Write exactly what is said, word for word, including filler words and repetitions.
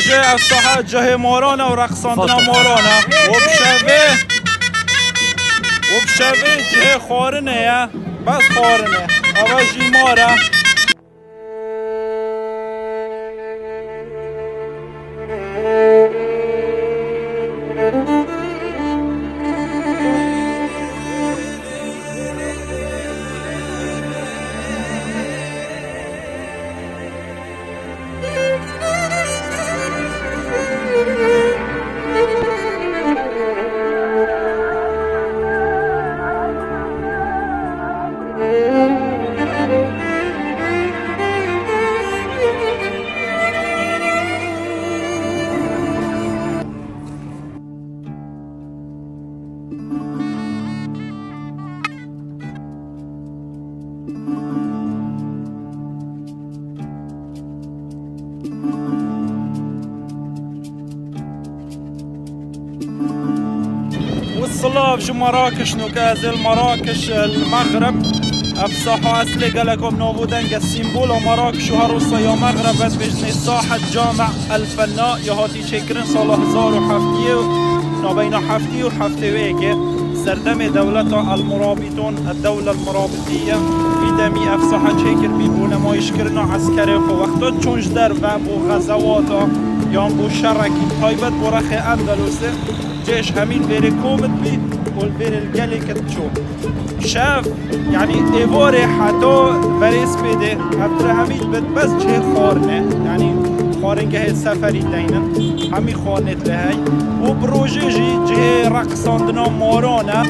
Ji ev saha cihê moran e û reqsandina moran e. Û bi şevê, û bi şevê cihê xwarinê ye. Bes xwarin e. Ava jî mar e. Û silav ji Merakiş, nûke ez ê li Merakiş, li Mexrib. Ev saha eslê gelek nav û deng e, sîmbola Merakiş û her wisa ya Mexrib e, dibêjinê Sahet Came El Fena, ya hatî çêkirin sala hezar û heftiyê û nabeyna heftî û heftê û yekê, serdemê dewleta El Murabitun, Dewle El Murabitiye, vî demî ev saha çêkir bî bo nemayîşkirina eskerê xwe. Wexta çûn ji derve bo xezewata yan bo şerekî taybet bo rexê Endelusê, cêş hemî li vêrê kom dibî û li vêrê li gelê ke diçû. Şev, yanî êvarê heta berê spêdê, ev tire hemî dibit bes cihê xwarinê, yanî xwaringehê seferî deynin, hemî xwarinê tire hey. Û bi rojê jî cihê reqsandina moran e.